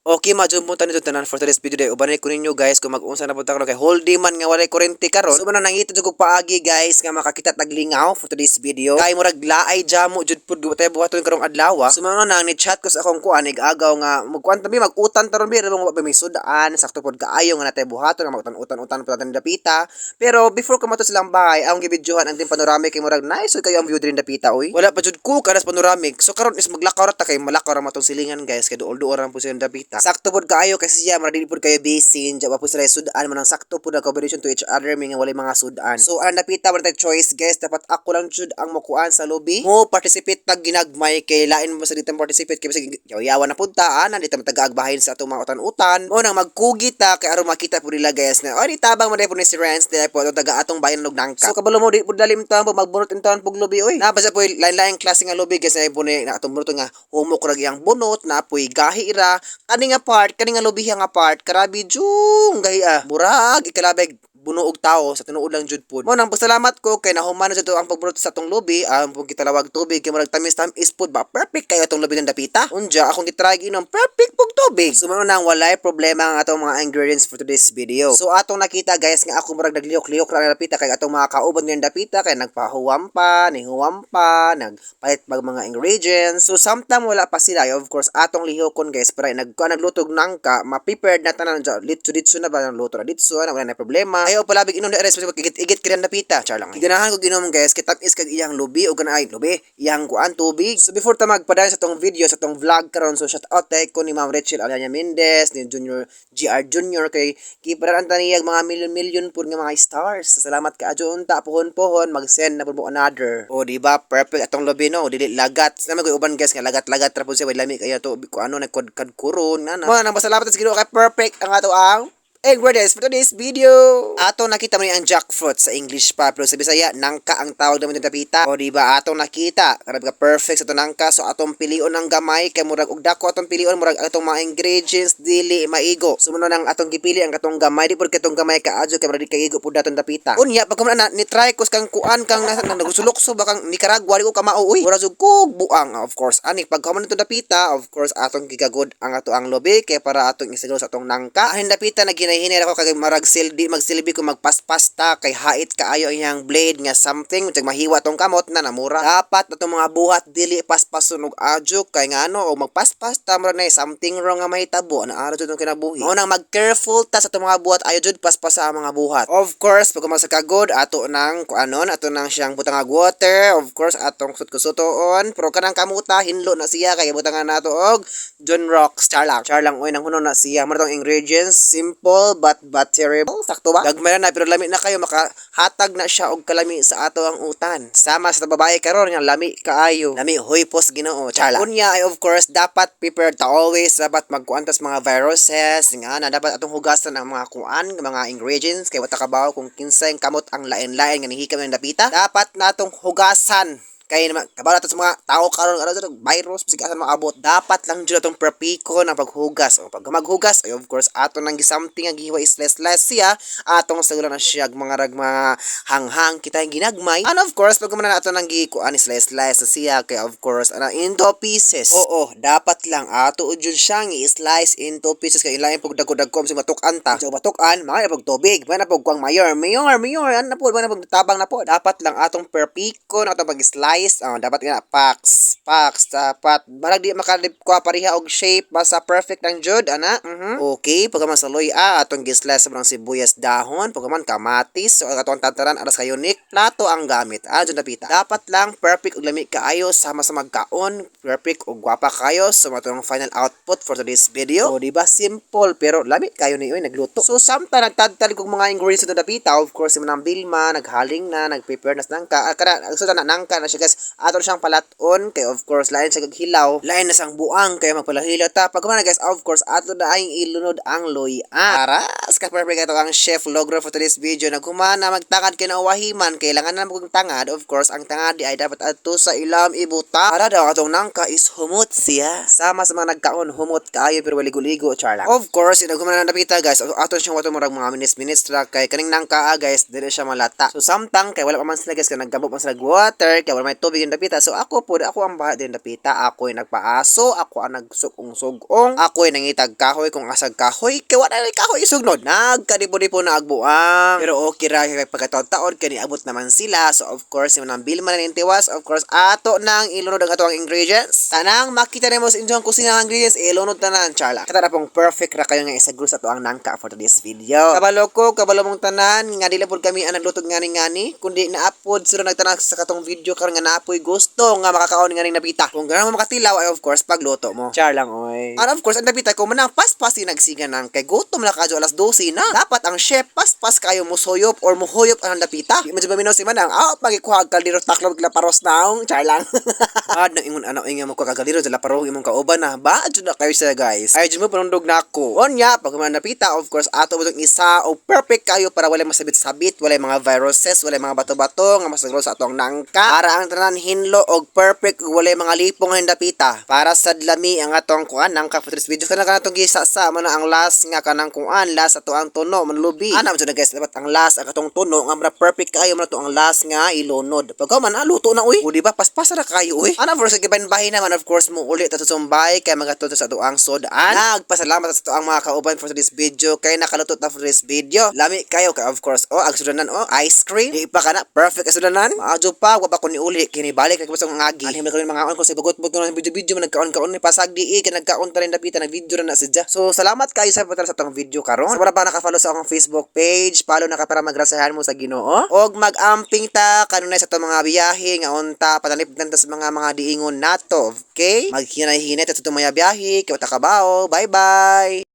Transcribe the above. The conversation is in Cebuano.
Okay, maayong buntag nito tanan. For today's video day, ubanay ko ninyo, guys, kung mag-unsa na punta karon kay whole day man nga walay kuryente karon. So man nangita jud kog paagi, guys, nga makakita tag lingaw for today's video. Kay murag laay jamo jud pud tayo buhaton karong adlaw. So man nang ni chat ko sa akong kuan agaw nga magkuan tabi mag-utan taron bi wa ba may sudan, sakto pod kaayo nga natay buhaton nga magutan-utan-utan pa tan dapita. Pero before ko mato silang bahay, ang gibidyohan ang din panoramic kay murag nice kayo ang view din dapita oy. Wala pa jud ko karas panoramic. So karon is maglakaw ra ta kay malakaw ra matong silingan, guys, kay duol-duol ra po silang dapita. Sakto pod kaayo kasi siya mura dili pod kayo busy diya pa po sila sudan man ang sakto pod ang combination to each other may nga walay mga sudan. So ang dapita wala tay choice, guys, dapat ako lang jud ang mokuan sa lobby. Mo participate tag ginagmay kay lain mo sa ditang participate kay bisag yaw-yawa na pud ta ana dito matagaagbahin sa atong mga utan-utan. Mo nang magkugi ta kay aron makita pud nila, guys, na ay tabang man po ni si Renz dahil po atong taga atong bayan og nangka. So kabalo mo di pud lalim ta po magbunot in pug lobby oy. Na basta po lain-lain klase nga lobby, guys, ay po ni na atong bunot nga humok ra iyang bunot na poy gahi ra kani nga part, kani nga lobby nga part, karabi jung gahi ah. Murag ikalabeg buno og tao sa tinuod lang jud pud. Mo nang pasalamat ko kay nahuman na jud ang pagbunot sa atong lobby, ang pug gitalawag tubig kay murag tamis-tamis pud ba. Perfect kayo atong lobby ng dapita. Unja akong gitry inom, perfect pug tubig. So mo nang walay problema ang atong mga ingredients for today's video. So atong nakita, guys, nga ako murag naglihok-lihok ra ang dapita kay atong mga kauban ng dapita kay nagpahuwam pa, nihuwam pa, nagpalit mag mga ingredients. So samtang wala pa sila, of course atong lihokon, guys, para nagluto og nangka, ma-prepared na tanan litso-litso na ba ang luto na ditso na wala na problema. Ayaw palabig inom na res igit-igit ka dapita. Char lang. Ganahan ko ginom, guys, kay tamis kag iyang lubi o ganay lubi, iyang kuan tubig. So before ta magpadayon sa tong video, sa tong vlog karon, so shout out tay ko ni Ma'am Rachel Alanya Mendez, ni Junior GR Junior kay kiparan taniyag mga million-million pud nga mga stars. So, salamat ka adyo unta pohon-pohon mag-send na pud mo another. O di ba perfect atong lubi, no, dili lagat. Sa mga uban, guys, nga lagat-lagat ra pud siya, way lami kaya to ko ano nagkadkad kuron nga na. Mo nang pasalamat sa Ginoo kay perfect ang ato ang ingredients for today's video. Ato nakita mo ni ang jackfruit sa English pa, pero sa Bisaya nangka ang tawag naman ng dapita. O di ba atong nakita, grabe ka perfect sa to nangka. So atong pilion ang gamay kay murag og dako atong pilion, murag atong mga ingredients dili maigo. So muna nang atong gipili ang katong gamay, di pud katong gamay kaadyo kay murag di kaigo pud daton dapita. Unya pag na ni try ko kang kuan kang nasa nagsulokso ba kang Nicaragua, di ko kamao uy. Murag jud kog buang, of course. Ani pag human nito dapita, of course atong gigagod ang ato ang lobi kay para atong isagol sa atong nangka. Ang dapita naghinay-hinay ako kay marag silbi magsilbi ko magpaspasta kay hait kaayo iyang blade nga something tag mahiwa tong kamot na namura. Dapat atong mga buhat dili paspason og adyo kay ngano og magpaspas ta murag na something wrong nga mahitabo ana ara jud ang kinabuhi. Mao nang mag-careful ta sa atong mga buhat, ayo jud paspas sa mga buhat. Of course pag sa kagod ato nang kuanon ato nang siyang butang og water, of course atong kusot-kusotoon, pero kanang kamuta hinlo na siya kay butangan nato og John Rocks. Char lang. Char lang oy, nang huno na siya. Mo tong ingredients, simple but terrible. Sakto ba? Gagmay na pero lami na kayo, makahatag na siya og kalami sa ato ang utan. Sama sa babae karon nga lami kaayo. Lami hoy pos Ginoo. Char lang. Unya ay of course dapat prepared ta always, dapat magkuantas mga viruses nga na dapat atong hugasan ang mga kuan mga ingredients kay wata kabaw kung kinsay kamot ang lain-lain nga nihikam ng dapita. Dapat natong hugasan kay naman kabalo nato sa mga tao karon ano virus bisag asa maabot. Dapat lang jud atong prepiko na paghugas o pag maghugas ay of course ato nang gisamting ang gihiwa slice slice siya, atong sagulan na siya mga rag mga hanghang kita yung ginagmay. And of course pag man ato nang gikuan slice slice na siya kay of course ana into pieces. Oo, dapat lang ato jud siyang i-slice into pieces kay ilain pug dagko-dagko sa matuk-an ta sa matuk-an mga pug tubig mga pug kuang mayor mayor mayor ano na po mga pug tabang na po. Dapat lang atong perpiko na atong pag-slice, dapat nga packs packs, dapat barag di makalip ko pareha og shape basta perfect lang jud ana. Okay, pagkaman sa luya atong gi-slice sa sibuyas dahon, pagkaman kamatis, so ang atong tantaran aras ka unique plato ang gamit ah jud dapita. Dapat lang perfect og lami kaayo sama sa magkaon, perfect og gwapa kayo. So matong final output for today's video. So di ba simple pero lami kayo ni oy nagluto. So samtang nagtadtad kog mga ingredients sa dapita, of course si Manang Bilma naghaling na, nagprepare na sa nangka. Ah, kana so na nangka na siya, guys, ato siyang palaton kay of course lain siya hilaw, lain na sang buang kay magpalahila ta. Pag na, guys, of course ato na ay ilunod ang luya. Aras ka perfect ato ang chef logro for today's video. Nagkumana magtangad kay na wahiman, kailangan na kong tangad. Of course ang tangad di ay dapat adto sa ilam ibuta para daw atong nangka is humot siya. Sama sa mga nagkaon, humot kaayo pero waligo-ligo. Char lang. Of course inagkumana na napita, guys, ato siyang wato murag mga minutes minutes ra kay kaning nangka, guys, dili siya malata. So samtang kay wala pa man sila, guys, kay naggamot man sila water kay wala may tubig yung dapita. So ako po, ako ang bahala din dapita. Ako yung nagpaaso, ako ang nagsugong-sugong, ako yung nangitag kahoy kung asag kahoy, kay wala na kahoy isugnod. Nagkadipo-dipo na agbuang. Pero okay ra kay pagkataon-taon kay niabot naman sila. So of course, yung nang bill man ning tiwas, of course, ato nang ilunod ang ato ang ingredients. Tanang makita nimo sa inyong kusina ang ingredients, ilunod tanan, charla. Kata na pong perfect ra kayo nga isagol sa ato ang nangka for today's video. Kabalo ko, kabalo mong tanan, nga dili pod kami ang nagluto ngani-ngani, kundi naapod sila nagtanak sa katong video karon nga naapoy gusto nga makakaon nga ning napita. Kung ganahan mo makatilaw ay of course pagluto mo. Char lang, oy. And of course, ang napita ko manang paspas nagsiga nang kay gutom na kadyo, alas 12 na. Dapat ang chef paspas kayo musuyop or muhuyop ang dapita. Di man jud maminaw si manang, ah, pagikuha ang kaldero taklob laparos naong, char lang. Ad nang ingon ana nga mo ka kaldero sa laparo imong kauban na ba jud na kayo siya, guys. Ay jud mo panundog nako. Onya pag man napita, of course ato mo isa o perfect kayo para walay masabit-sabit, walay mga viruses, walay mga bato-bato nga masagro sa atong nangka. Para ang tanan hinlo og perfect ug walay mga lipong nga dapita. Para sa lami ang atong kuan nangka for this video kana kanatong gisa sa mo na ang last nga kanang kuan last ato ang tuno manlubi. Ana man jud na, guys, dapat ang last ang atong tuno nga mura perfect kayo mo na to ang last nga ilunod. Pagka man ah, luto na, uy. O di ba paspas na kayo, uy. Ana for sa gibanbahin naman, of course mo uli ta sa Sumbay kay magatudto sa ato ang sudan. Nagpasalamat sa ato ang mga kauban for this video kay nakaluto ta for this video. Lami kayo kay of course oh ang sudanan, oh, ice cream. Di pa kana perfect ang sudanan. Maadyo pa wa pa ko ni uli kini balik kay basta ngagi. Anhi man mga on ko sa bugot-bugot ko ng video-video man nagkaon-kaon ni pasag di kay nagkaon ta rin dapita nag-video ra na sadya. So salamat kayo sa pagtara sa atong video karon. Sa wala pa naka-follow sa akong Facebook page, follow na ka para magrasahan mo sa Ginoo. Og mag-amping ta kanunay sa atong mga biyahe nga unta panalipdan ta sa mga diingon nato. Okay? Maghinay-hinay ta sa atong mga biyahe kay wa ta kabawo. Bye-bye.